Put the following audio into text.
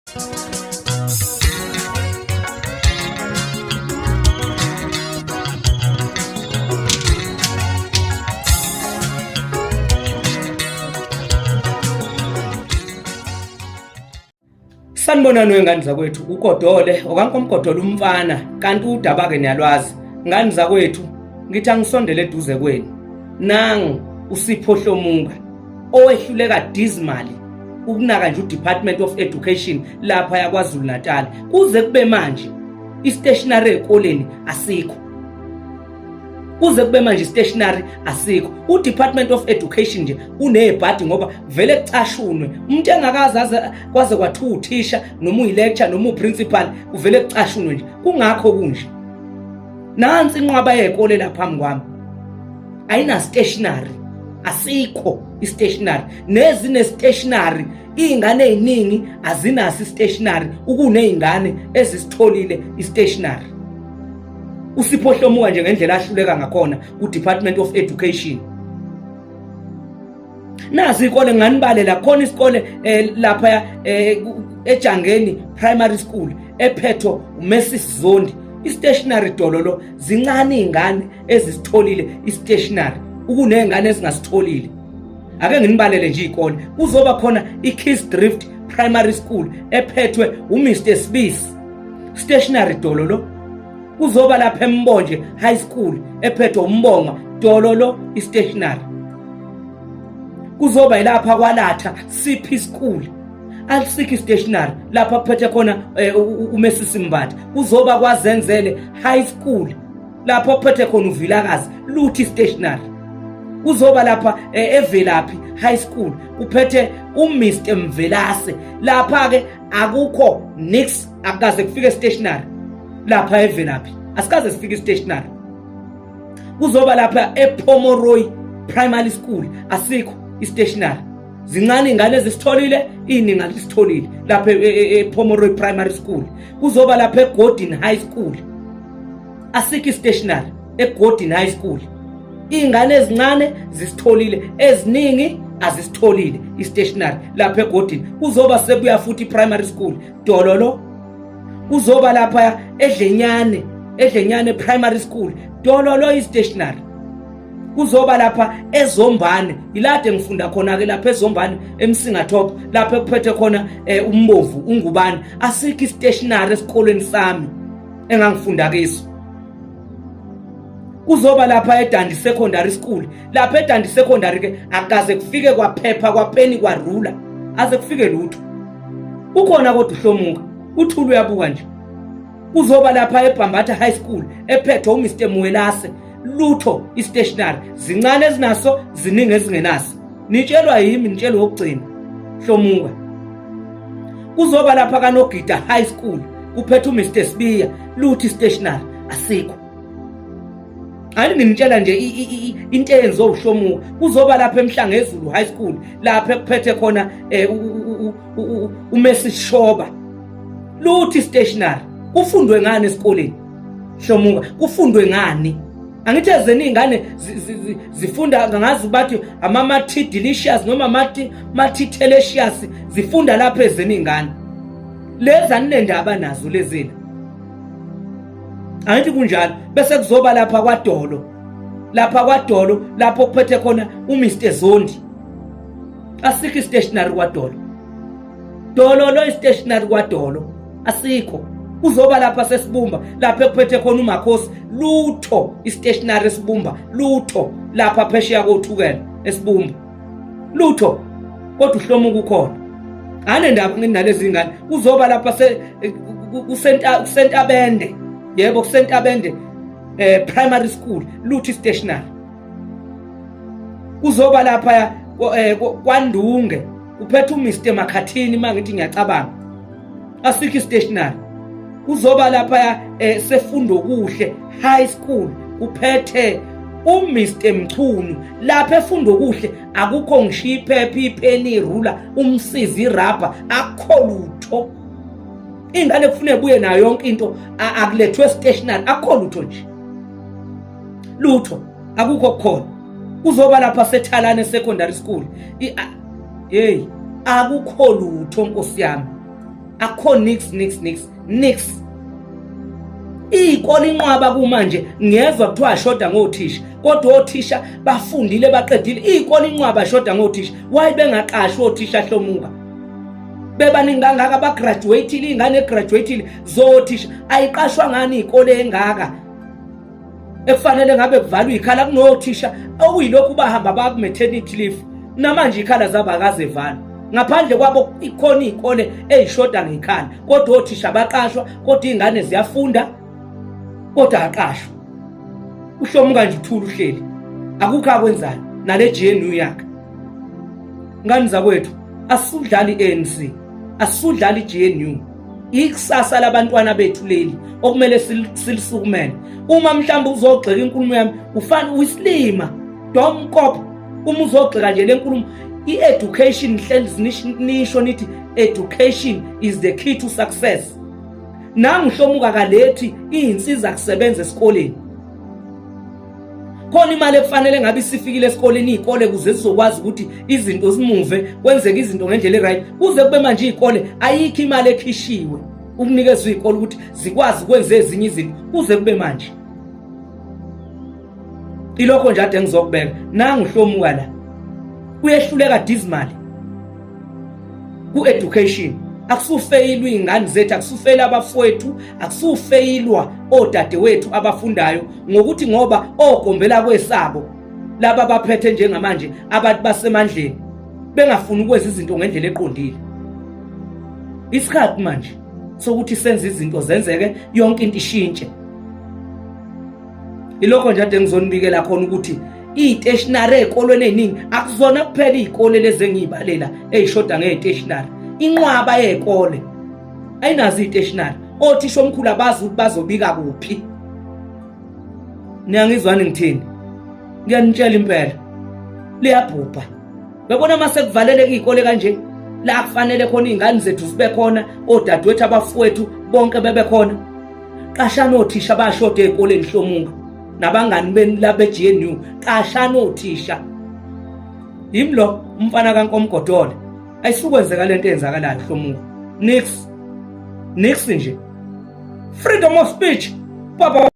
Sanibonani wengane zakwethu uGodole okankomgodole umfana kanti udaba ke niyalwazi ngane zakwethu ngithi angisondele eduze kwenu nangu uSipho Hlomuka owehluleka dismally ukunaka nje uDepartment of Education lapha yakwaZulu Natal kuze kube manje istationery ezikoleni asikho kuze kube manje stationery asikho uDepartment of Education nje unebhadi ngoba vele kucashunwe umuntu engakaze aze kwaze kwathiwa uthisha noma uyilecture noma uprincipal kuvele kucashunwe nje kungakho kunje nansi inqwaba yezikole lapha phambi kwami ayina stationery asikho istationery nezine stationery izingane eziningi azinaso istationery ukunezingane ezisitholile istationery uSipho Hlomuka nje ngendlela ahluleka ngakhona ku-Department of Education nazi ikole nganibalela khona isikole eh, lapha eh, eJangeni Primary School ephetho uMrs Zondi istationery dololo zincane izingane ezisitholile istationery ukunezingane ezingasitholile ake nginibalele nje izikole kuzoba khona iKiss Drift Primary School ephethwe uMr Sibisi stationery dololo kuzoba lapha eMbonje High School ephethwe uMbongwa dololo istationery kuzoba yilapha kwalatha CP School alisikho istationery lapha kuphethe khona eh, uMesisi Mbatha kuzoba kwazenzele High School lapho kuphethe khona uVilakazi luthi stationery kuzoba lapha eh, eVelaphi High School kuphethe uMr Mvelase lapha ke akukho nix akukaze kufike stationery lapha eVelaphi asikaze sifike stationery kuzoba lapha ePomoroy Primary School asikho istationery zincane ingane ezisitholile iningi alisitholile lapha ePomoroy Primary School kuzoba lapha eGordon High School asikho istationery eGordon High School iy'ngane ezincane zisitholile eziningi azisitholile istationery lapha eGordon kuzoba sebuya futhi primary school dololo kuzoba lapha edlenyane edlenyane primary school dololo istationery kuzoba lapha ezombane ilade ngifunda khona ke lapha ezombane emsinga top lapha ekuphethe khona eh, umbovu ungubani asikho istationery esikolweni sami engangifunda kiso kuzoba lapha eDandi Secondary School lapha eDandi Secondary ke akaze kufike kwaphepha kwapeni kwarula aze kufike lutho ukhona kodwa uhlomuka uthulu uyabuka nje kuzoba lapha eBhambatha High School ephethwe uMr Mwelase lutho istationery zincane ezinaso ziningi ezingenaso nitshelwa yimi nitshelwa okugcina hlomuka kuzoba lapha kaNogida High School kuphethe uMr Sibiya luthi stationery asikho ani nginitshela nje into eyenziwa uhlomuka kuzoba lapha emhlangezulu high school lapha ekuphethe khona eh, uMessi Shoba luthi stationery kufundwe ngani esikoleni hlomuka kufundwe ngani angithi ezeni iy'ngane zifunda ngazi bathi ama-mati delicious noma mati mati telicious zifunda lapho ezeni iy'ngane lezi aninendaba nazo lezina angithi kunjalo bese kuzoba lapha kwadolo lapha kwadolo lapho kuphethe khona uMr Zondi asikho istationery kwadolo dolo lo istationery kwadolo asikho kuzoba lapha sesibumba lapha ekuphethe khona umakhosi lutho istationery esibumba lutho lapha phesheya kothukela esibumba lutho kodwa uhlomuka ukhona anendaba nginalezi ngane kuzoba lapha se kusenta kusentabende yebo kusentabende eh primary school lutho stationery kuzoba lapha eh, kwandunge uphethe uMr Makhathini mangithi ngiyacabanga asikho stationery kuzoba lapha eh, sefundo kuhle high school uphethe uMr Mchunu lapha efundo kuhle akukho ngisho iphepha ipheni irula umsizi irabha akukho lutho ingane kufuneka buye nayo yonke into akulethwe stationery akukho lutho nje lutho akukho kukhona kuzoba lapha sethalane secondary school hey akukho lutho nkosi yami Akukho nix nix nix nix. Iy'kole inqwaba kumanje ngiyezwa kuthiwa ashoda ngothisha, kodwa othisha bafundile baqedile. Iy'kole inqwaba ashoda ngothisha, why bengaqashwa othisha hlomuka? Bebaningi kangaka abagraduatile, iy'ngane egraduatile zothisha, ayiqashwa ngani iy'kole engaka ekufanele ngabe kuvalwa iy'khala kunothisha okuyilokhu bahamba baku-maternity leave, namanje iy'khala zabo akaze valwa. Ngaphandle kwabo ikhona iy'kole ey'shoda ngey'khala, kodwa othisha baqashwa, kodwa iy'ngane ziyafunda, kodwa aqashwa. Uhlomuka nje uthula uhleli, akukho akwenzayo nale GNU yakhe. Ngani zakwethu, asudlali i-ANC, asudlali i-GNU, ikusasa labantwana bethu leli okumele silisukumele. Uma mhlawumbe uzogxeka inkulumo yami, ufana uyisilima domkop. Uma uzogxeka nje le nkulumo, i-education hlezi nisho nithi education is the key to success. Nangu Hlomuka kalethi iy'nsiza kusebenza esikoleni. Khona imali ekufanele ngabe isifikile esikoleni, iy'kole kuze zizokwazi ukuthi izinto zimuve, kwenzeke izinto ngendlela e-right. Kuze kube manje iy'kole ayikho imali ekhishiwe ukunikezwa iy'kole ukuthi zikwazi ukwenza ezinye izinto kuze kube manje. Ilokho nje ade ngizokubeka. Nangu Hlomuka la uyehluleka dismally ku-education. Akusufeyilwa iy'ngane zethu, akusufeyila abafowethu, akusufeyilwa odadewethu abafundayo ngokuthi ngoba ogombela kwesabo laba abaphethe njengamanje, abantu basemandleni bengafuni ukwenza izinto ngendlela eqondile. Isikhathi manje sokuthi senze izinto zenzeke, yonke into ishintshe. Ilokho nje ade ngizonibikela khona ukuthi iy'stationery ey'kolweni ey'ningi, akuzona kuphela iy'kole lezi engiyibalela ey'shoda ngey'stationery, inqwaba yey'kole ayinazo iy'stationery. Othisha omkhulu abazi ukuthi bazobika kuphi. Niyangizwani ngithini? Ngiyanitshela impela, liyabhubha. Bebona uma sekuvaleleka iy'kole kanje, la kufanele khona iy'ngane zethu zibe khona, odadewethu, abafowethu bonke bebe khona. Qashani othisha abashoda ey'koleni, Hlomuka nabangani benu la be-GNU, qashani othisha. Yimi lo umfana kaNkomgodole. Ayisukwenzeka lento eyenzakalayo Hlomuka. Nix nix nje. Freedom of speech. Baba.